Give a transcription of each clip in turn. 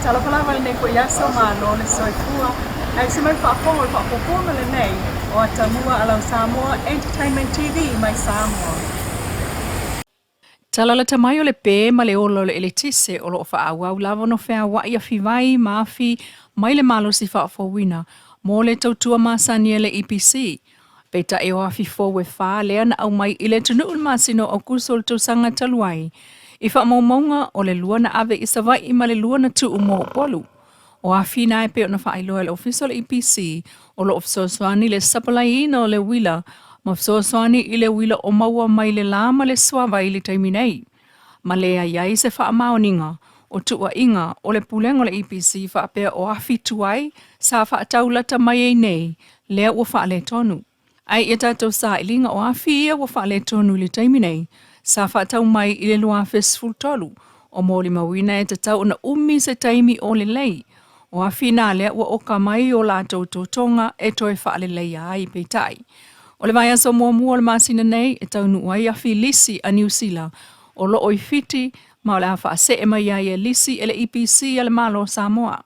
Talofa lava i lenei foi aso, malo le soifua. Ae se mai faafofoga o le faaopoopoga lenei o Atamua a lau Samoa Entertainment TV mai Samoa. Tala lata mai o le pē ma le ola o le eletise o lo o faaauau lava ona feaoai afi vai ma afi mai le malosi faafouina mo le tautua masani a le EPC. Peitai o afi fou e fa lea na aumai i le atunuu i le masina o Aokuso o le tausaga talu ai, i faamaumauga o le lua na ave i Savaii ma le lua na tuu mo Upolu. O afi na e pei ona faailoa e le Ofisa o le EPC o lo o fesoasoani i le sapalaiina o le uila ma fesoasoani i le uila o maua mai le la ma le suavai i le taimi nei. Ma leai ai se faamaoniga o tuuaiga o le Pulega o le EPC faapea o afi tuai sa faatau lata mai ai nei lea ua faaletonu. Ae ia tatou sailiga o afi ia ua faaletonu i le taimi nei sa faatau mai i le 2013 o molimauina e tatau ona umi se taimi o lelei. O afi na lea ua oka mai o latou totoga e toe faaleleia ai peitai. O le vaiaso muamua o le masina nei e taunuu ai afi lisi a Niu Sila o lo o i Fiti ma o le a faasee mai ai e lisi e le EPC a le Malo o Samoa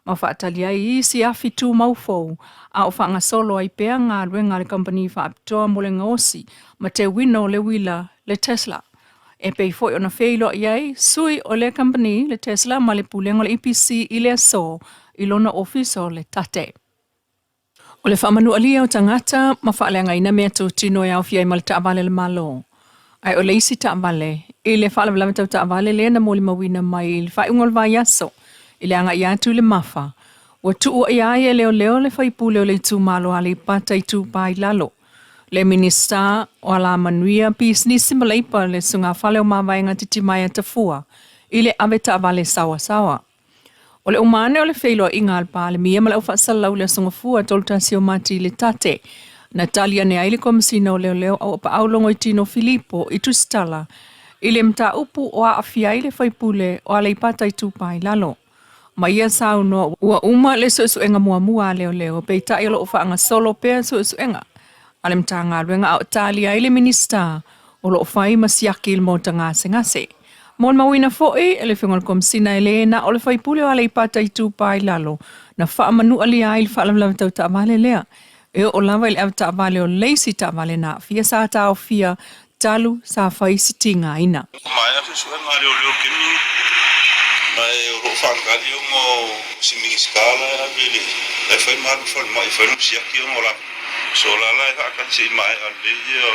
ma faatali ai isi afi tumau fou a o faagasolo ai pea galuega a le kamupani faapitoa mo le gaosi ma teuina o le uila le Tesla. E pei foi ona feiloai ai sui o lea kamupani le Tesla ma le Pulega o le EPC i le aso i lona ofisa o le Tate. O le faamanualia o tagata ma faaleagaina meatotino e aofia ai ma le taavale a le Malo. Ae o le isi taavale i le faalavelave tau taavale lea na molimauina mai i le faaiuga o le vaiaso i le agai atu i le Mafa, ua tuuaia ai e leoleo le faipule o le itumalo o Aleipata Itupa i Lalo, le Minisita o Alamanuia, Pisinisi ma Leipa le Sugafale o Mavaega Titimaea Tafua i le avetaavale saoasaoa. O le uma ane o le feiloaiga a le Palemia ma le au faasalalau i le Aso Gafua 31 o Mati i le Tate, na tali ane ai le Komesina o Leoleo Auapaau Logoitino Filipo i Tusitala i le mataupu o aafia ai le faipule o Aleipata Itupa i Lalo. Ma ia saunoa ua uma le suesuega muamua a leoleo, peitai o lo o faagasolo pea suesuega a le Matagaluega a o talia ai le Minisita o lo o fai ma siaki i le maota gasegase. Molimauina foi e le Afioga i le Komesina e le na o le faipule o Aleipata Itupa i Lalo na faamanualia ai le faalavelave tau taavale lea e oo lava i le avetaavale o le isi taavale na aafia sa taofia talu sa fai si tigaina. Maea suesuega a leoleo kemi ae o lo o faatali ona o si Minisita la e ave i le la e fai ma alu i le falemai e fai lona siaki ona o la so la la e faatali se i maea lelei ia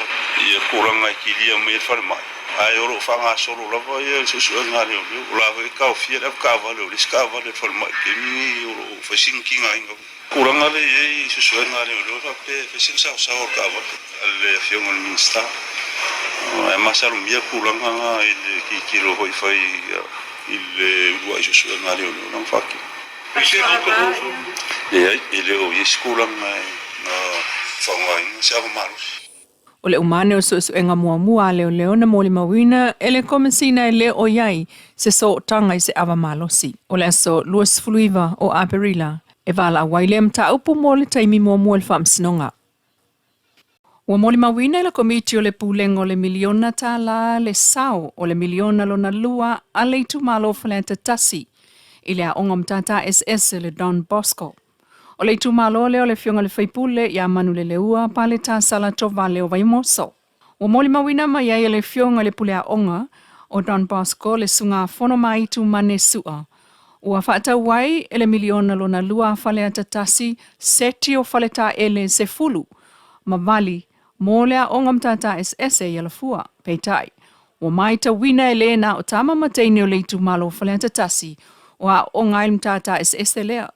ia tulaga e kilia mai ai le falemai ae o lo o faagasolo lava ia le suesuega a leoleo o la foi e taofia le avetaavale o le isi taavale a le falemai i le taimi lenei o lo o fai sina tigaina Tulaga lea e i ai suesuega a leoleo e faapea e fai sina saosaoa o le taavale a le Afioga i le Minisita. Ae masalomia le tulaga lena i le tilotilo foi fai i le uluai suesuega a leoleo lana faatino. Leai, e le o i ai se tulaga na faaaogaina se ava malosi. O le uma ane o suesuega muamua a leoleo na molimauina e le Komesina e le o i ai se sootaga i se ava malosi. O le aso 29 o Aperila e valaau ai lea mataupu mo le taimi muamua i le Faamasinoga. Ua molimauina e le Komiti o le Pulega o le Miliona Tala le sao o le miliona lona lua a le itumalo o Faleata 1 i le aoga matata eseese le Don Bosco. O le itumalo lea o le Afioga i le Faipule ia Manuleleua Paleta Salatovale o Vaimoso. Ua molimauina mai ai e le Afioga i le Pule Aoga o Don Bosco le Sugafono Maitu Mane Sua, ua faatau ai e le miliona lona lua a Faleata 1 seti o faletaele 10 ma vali mo le aoga matata eseese i Alafua. Peitai, ua matauina e le na o tama ma teine o le itumalo o Faleata 1 o aooga ai le matata eseese lea.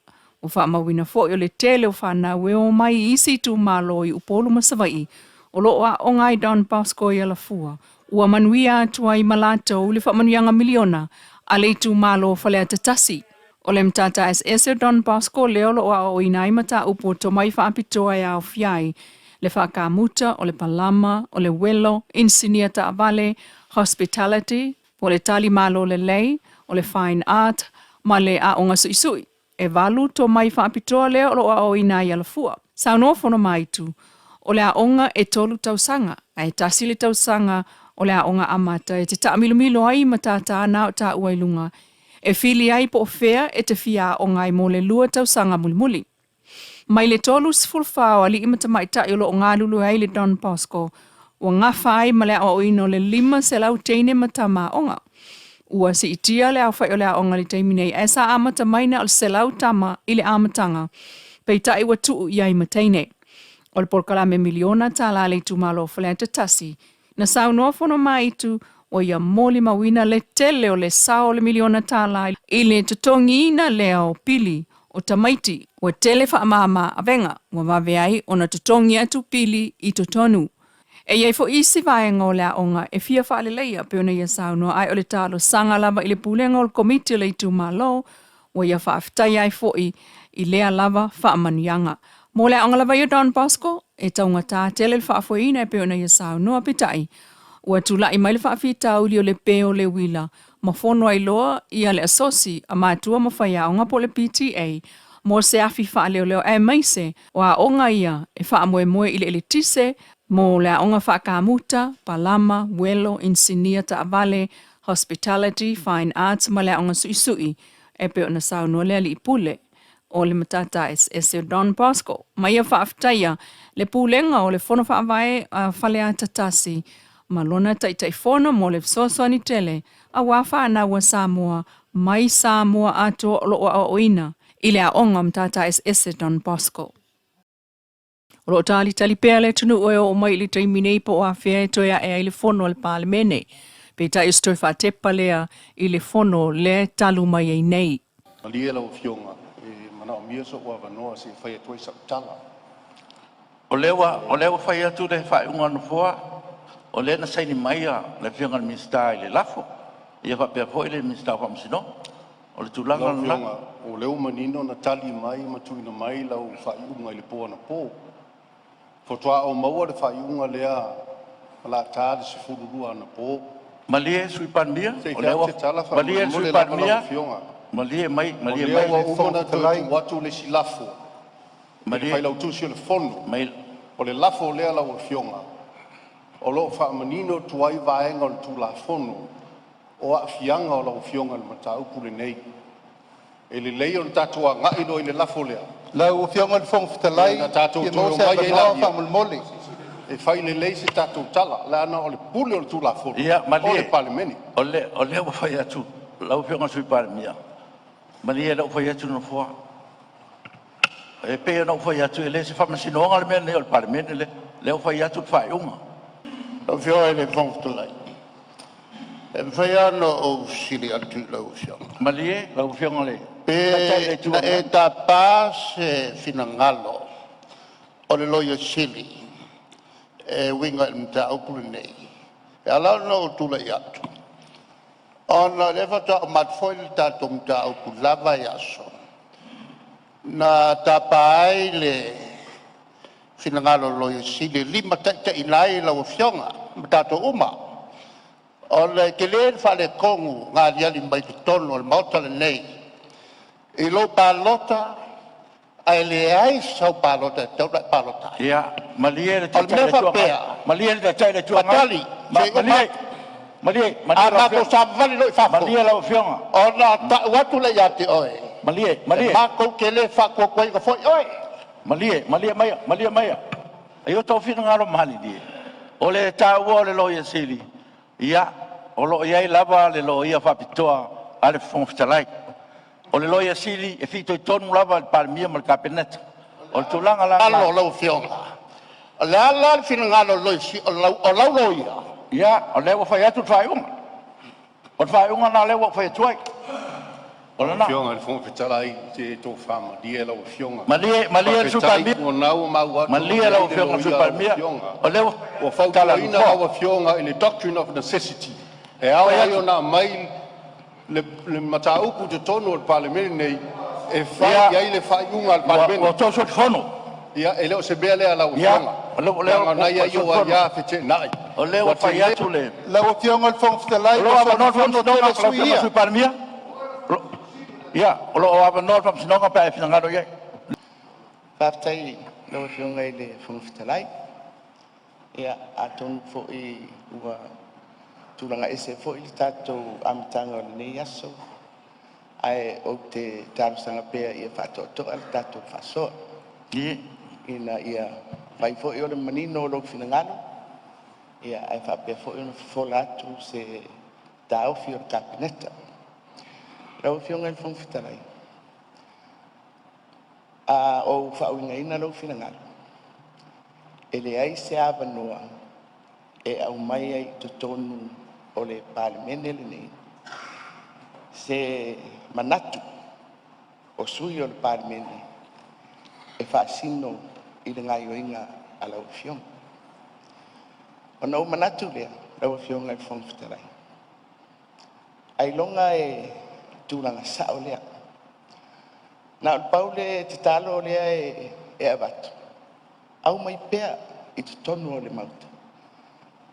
Ua faamauina foi o le tele o fanau e o mai i isi itumalo i Upolu ma Savaii o lo o aooga ai Don Bosco i Alafua, ua manuia atu ai ma latou le faamanuiaga miliona a le itumalo o Faleata 1. O le matata eseese o Don Bosco lea o lo o aoaoina ai mataupu o tomai faapitoa e aofia ai le faakamuta, o le palama, o le uelo, inisinia taavale, hospitality, po o le tali malo lelei, o le fine art, ma le aoga suisui. E valu tomai faapitoa lea o lo o aoaoina ai Alafua. Saunoa Fonomaitu, o le aoga e tolu tausaga, ae tasi le tausaga o le aoga amata e te taamilomilo ai i matata na o taua i luga. E fili ai po o fea e te fia aoga ai mo le 2 tausaga mulimuli. Mai le 34 o alii ma tamaitai o lo o galulue ai i le Don Bosco, ua gafa ai ma le aoaoina o le 500 teine ma tama aoga. Ua siitia le aofai o le aoga i le taimi nei, ae sa amata mai na o le 100 tama i le amataga, peitai ua tuu i ai ma teine. O le polokalame miliona tala a le itumalo o Faleata 1, na saunoa Fonomaitu ua ia molimauina le tele o le sao o le miliona tala i le totogiina lea o pili o tamaiti ua tele faamama avega ua vave ai ona totogi atu pili i totonu. E i ai foi isi vaega o le aoga e fia faaleleia pei ona ia saunoa, ae o le talosaga lava i le pulega o le komiti o le itumalo ua ia faafetaia ai foi i lea lava faamanuiaga. Mo le aoga lava ia Don Bosco, e taugata tele le faafoeina e pei ona ia saunoa, peitai ua tulai mai le faafitauli o le pe o le uila ma fono ai loa ia le asosi a matua ma faiaoga po o le PTA mo se afi faaleoleo, aemaise o aoga ia e faamoemoe i le eletise mo le aoga faakamuta, palama, uelo, inisinia taavale, hospitality, fine arts ma le aoga suisui e pei ona saunoa le alii pule o le Matata Eseese o Don Bosco. Ma ia faafetaia le pulega o le Fono Faavae a Faleata 1 ma lona Taitaifono mo le fesoasoani tele aua fanau a Samoa mai Samoa atoa o lo o aoaoina i le aoga o Matata Eseese Don Bosco. O lo o talitali pea le atunuu e oo mai i le taimi nei po o afea e toe ae ai le fono a le Palemene. Peitai o se toe faatepa lea i le fono lea e talu mai ai nei. Malie lau Afioga, e manaomia so'u avanoa se i fai atu ai sau tala. O lea ua fai atu le faaiuga a le Nofoa, o lea na saini mai le Afioga i le Minisita i le lafo, ia faapea foi le Minisita o Faamasinoga. O le tulaga Lau lena. Afioga, o lea ua manino na tali mai ma tuuina mai lau faaiuga i le po anapo. Faatoa ou maua le faaiuga lea o le a ta le 12 anapo. Malie le Sui Palemia, Se i o fai lea atu ua se tala malie le faamolemole Sui lava lau Palemia, Afioga. malie mai, O malie lea mai. ua uma ona toe tuu atu le isi lafo i le Malie Failautusi o le Fono. mai. O le lafo lea lau Afioga o lo o faamanino atu ai vaega o le Tulafono o aafiaga o lau Afioga i le mataupu lenei. E lelei ona tatou agai loa i le lafo lea Lau Afioga i le Fofoga Fetalai, ona tatou fia toe maua se omai ai avanoa lea faamolemole. e fai lelei se tatou tala, leaga o le pule o le Tulafono Ia o le malie, Palemene. o lea ua fai atu lau Afioga i le Sui Palemia, malie o lea ua fai atu le Nofoa. E pei ona ou fai atu, e le o se faamasinoga le mea lenei o le Palemene lea. O lea ua fai atu le faaiuga. Lau Afioga i le Fofoga Fetalai, e mafai lava ona ou fesili atu i lau Afioga. Malie lau Afioga i le Taitai o le Pe Itu na Agai. e tapa se finagalo o le Loia Sili e uiga i le mataupu lenei? E ala ona ou tulai atu, ona o lea faatoa uma atu foi le tatou mataupu i le la vaiaso, na tapa ai le finagalo o le Loia Sili e limataitaiina ai lau Afioga ma tatou uma, ona e tele le faaletonu na aliali mai totonu o le Maota lenei i lou palota ae leai sau palota e tatau ona e palota ai. Ia malie le O le Taitai o mea le Itu Agai, faapea, malie le Taitai o le Itu Agai. Faatali se i uma Malie, atu. malie, malie A lau matou Afioga. savavali loa i fafo, Malie lau Afioga. ona tau atu lea ia te oe, Malie, e malie. matou te le faatuatuaina foi oe. Malie, malie maia, malie maia. E o tou finagalo malilie. O le taua o le Loia Sili, ia, o lo o i ai lava le loia faapitoa a le Fofoga Fetalai. O le Loia Sili e fitoitonu lava i le Palemia ma le Kapeneta. O le tulaga la lena. Alo lau Afioga, o le a la le finagalo o le Loia Sili, o lau loia? Ia, o lea ua fai atu le faaiuga. O le faaiuga lena o lea ua ou fai atu ai. O Lau lena. Afioga i le Fofoga Fetalai, se tofa malie lau Afioga. Malie, malie le Sui Faafetai Palemia. o lena ua maua atu ua Malie i lau ai le Afioga i le Sui loia a lau Palemia. Afioga. O lea ua Ua tala a le fautuaina Nofoa. lau Afioga i le doctrine of necessity e ao Fai ai atu. ona aumai le mataupu i totonu o le Palemene lenei e fai Ia, i ai le faaiuga a le ua Palemene. ua outou solifono. Ia, e le o se mea lea lau Ia, Afioga, o lea leaga o ua lena e i ua ai ou solifono. aia feteenai. O lea Ua ua fai tele atu le Lau Afioga i le Fofoga Fetalai, O lo ua o avanoa le solifono faamasinoga, tele lau sui Afioga i le usufono ia. Sui Palemia. Ia, o lo o avanoa le faamasinoga pe a e finagalo i ai. Faafetai i lau Afioga i le Fofoga Fetalai. Ia, atonu foi ua tulaga ese foi le tatou amataga o lenei aso Ae ou te talosaga pea ia faatoatoa le tatou faasoa ina ia mafai foi ona manino lou finagalo ae faapea foi ona fofola atu se taofi o le Kapeneta. Lau Afioga i le Fofoga Fetalai, a ou faauigaina lou finagalo, e leai se avanoa e aumai ai i totonu o le Palemene lenei se manatu o sui usufono o le Palemene e faasino i le gaoioiga a lau Afioga. Ona ou manatu lea lau Afioga i le Fofoga Fetalai, ailoga e tulaga sao lea. Na o le pau le tatalo lea e avatu, aumai pea i totonu o le Maota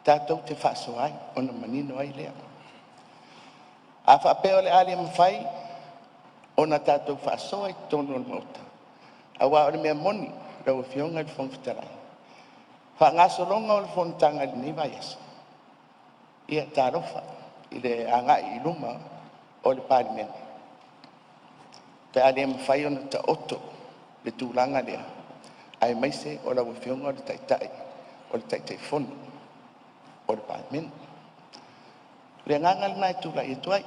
tatou te faasoa ai ona manino ai lea. A faapea o le a le mafai ona tatou faasoa i totonu o le Maota, aua o le mea moni lau Afioga i le Fofoga Fetalai, faagasologa o le fonotaga i lenei vaiaso, ia talofa i le agai i luma o le Palemene pe a le mafai ona taoto le tulaga lea, aemaise o lau Afioga o le Taitai, o le Taitaifono o le Palemene. O le agaga lena e tulai atu ai,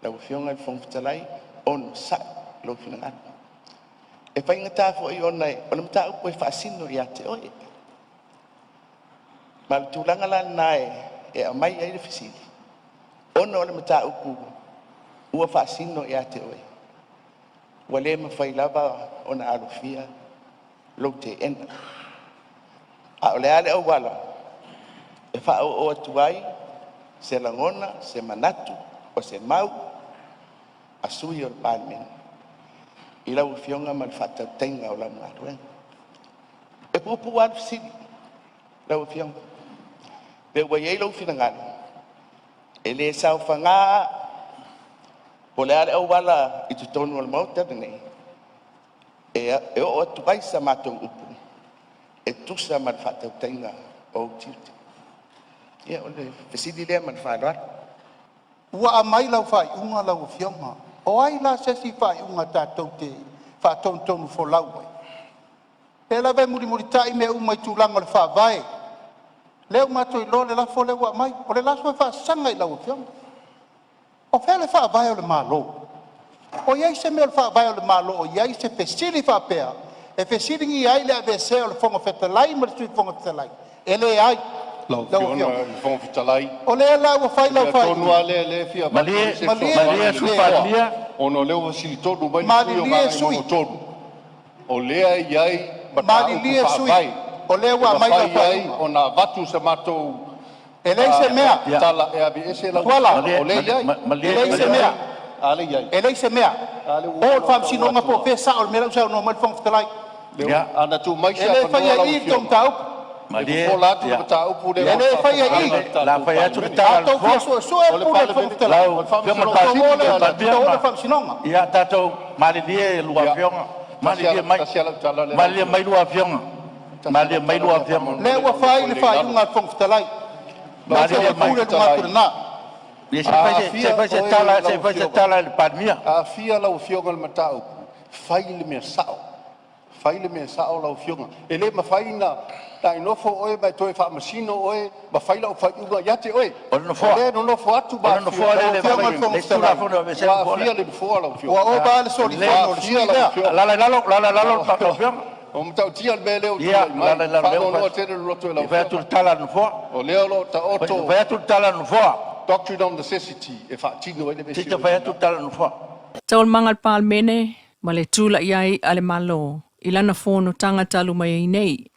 lau Afioga i le Fofoga Fetalai, onosai lou finagalo. E faigata foi ona o le mataupu e faasino ia te oe. Ma o le tulaga la lena e aumai ai le fesili, ona o le mataupu ua faasino ia te oe, ua le mafai lava ona alofia lou teena. A o le a le auala e faaoo atu ai se lagona, se manatu, o se mau a sui usufono o le Palemene i lau Afioga ma le faatautaiga o lau galuega? E puupuu lava le fesili lau Afioga, pe ua i ai lou finagalo e le saofaga po o le a le auala i totonu o le Maota lenei e oo atu ai sa matou upu e tusa ma le faatautaiga o ou tiute. Ia, o le fesili lea ma le faaaloalo. Ua aumai lau faaiuga lau Afioga. O ai la se isi faaiuga tatou te faatonutonufolau ai? O lea lava e mulimulitai mea uma i tulaga o le Faavae. O lea ua matou iloa le lafo lea ua aumai. O le lafo e faasaga i lau Afioga. O fea le Faavae o le Malo? O i ai se mea o le Faavae o le Malo o i ai se fesili faapea e fesiligia ai le aveesea o le Fofoga Fetalai ma le Sui Fofoga Fetalai? E leai. Lau Lau Afioga Afioga, i le Fofoga Fetalai, o lea la ua fai o le lau mea tonu faaiuga. lava lea lea e fia avatu Malie, ai se Malie malie fesoasoani le i le Sui le Nofoa, Palemia. ona o lea ua fesili tonu mai le sui usufono o Malilie sui Gagaemauga 3, o lea e i ai mataupu malilie sui faavae o lea e ua aumai lau mafai ai faaiuga. ona avatu sa matou E leai se mea. Ia, tala e aveese lau Tuala, o malie, lea e i malie, ai. e malie, leai se malie mea. A lea e i ai. E leai se mea. A lea ua O uma i le ona ou taua faamasinoga po o atua. fea le sao o le mea la e saunoa mai ai le Fofoga Fetalai. Ia, A na tuu mai E se le avanoa faia lau i i le tou Afioga, mataupu. e malie, fofola atu le ia. mataupu lea E mo le le faia faafofogaaga i a i. le O le a tatou fai atu le Palemene. tala A a le outou fia Nofoa. suesue O le le pule a le Fofoga Palemene, Fetalai, Lau o le Afioga i le Faamasinoga outou o Sili lea lea Palemia, a le outou o i atunuu. le faamasinoga. Ia tatou malilie lua Ia, afioga, tasi malilie a mai, tasi lava lau tala lea lau malilie Afioga. mai lua afioga, Tasi malilie lau mai tala lua lea afioga, O faamolemole lea ua leaga ua fai nofo le lelei i lalo. faaiuga a le Fofoga Fetalai. Lau Tatou malilie te Afioga i le mai. pule Fofoga i luga atu Fetalai, i lena. Ia se i a fai se, se i aafia fai se oe tala, se lau i fai se Afioga, tala i le Palemia. a aafia lau Afioga i le mataupu, fai le mea sao, fai le mea sao lau Afioga. E le mafai ona e nofo oe ma e toe faamasino oe ma fai lau faaiuga ia te oe. O le O Nofoa, lea e nonofo atu o ma le afifio Nofoa mai lea e Lau le Afioga mafai i le e Fofoga le isi Fetalai, Tulafono e aveesea ua le Nofoa lea. aafia le Nofoa lau ua Afioga. ova lava le Lelei, Ua solifono o le aafia sui usufono lau lea. Afioga. alaala i lalo, alaala i lalo lau Afioga. Ua matautia le mea lea ua Ia, tulai mai. alaala i lalo o lea ua Faanoanoa tele le loto i fai lau atu fai atu Afioga. le tala a le Nofoa. O lea o lo o taoto Fai atu le tala a le Nofoa. doctrine of necessity e faatino ai le mea Se i sili fai atu le tala a le Nofoa. Taualumaga a le Palemene ma le tula'i ai a le Malo i lana fonotaga talu mai ai nei.